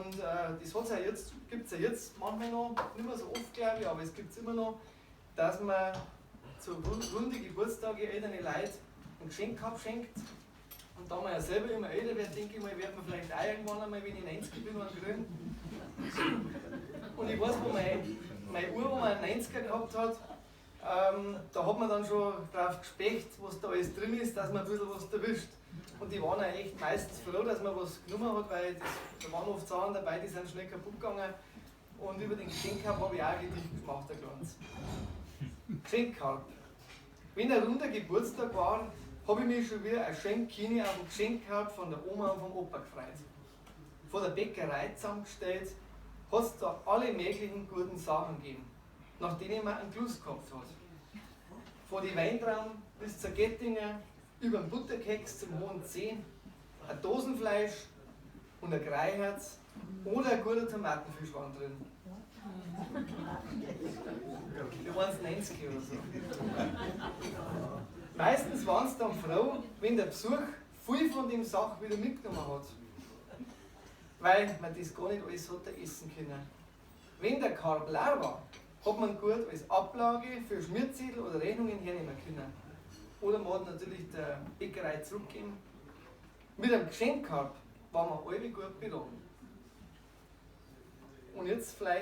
Und das hat's ja jetzt, gibt es ja jetzt manchmal noch, nicht mehr so oft, glaube ich, aber es gibt es immer noch, dass man zu runde Geburtstage älteren Leuten ein Geschenkkorb schenkt. Und da man ja selber immer älter wird, denke ich mal, wird man vielleicht auch irgendwann einmal, wenn ich 90 bin, einen kriegen. Und ich weiß, wo meine Uroma einen 90er gehabt hat, da hat man dann schon drauf gespecht, was da alles drin ist, dass man ein bisschen was erwischt. Und die waren auch echt meistens froh, dass man was genommen hat, weil da waren oft Sachen dabei, die sind schnell kaputt gegangen. Und über den Geschenkkorb habe ich auch ein Gedicht gemacht, ein kleines. Geschenkkorb. Wenn ein runder Geburtstag war, habe ich mich schon wieder ein Schenkini auf den Geschenkkorb von der Oma und vom Opa gefreut. Von der Bäckerei zusammengestellt, hat es da alle möglichen guten Sachen gegeben, nach denen man einen Genuss gehabt hat. Von die Weintrauben bis zur Göttinger, über den Butterkeks zum Hohen C, ein Dosenfleisch und ein Greiherz oder ein guter Tomatenfisch waren drin. Die waren 90 oder so. Meistens waren sie dann froh, wenn der Besuch viel von dem Sach wieder mitgenommen hat. Weil man das gar nicht alles hat essen können. Wenn der Korb leer war, hat man gut als Ablage für Schmierzettel oder Rechnungen hernehmen können. Oder man hat natürlich der Bäckerei zurückgegeben. Mit einem Geschenkkorb war man alle gut beraten. Und jetzt vielleicht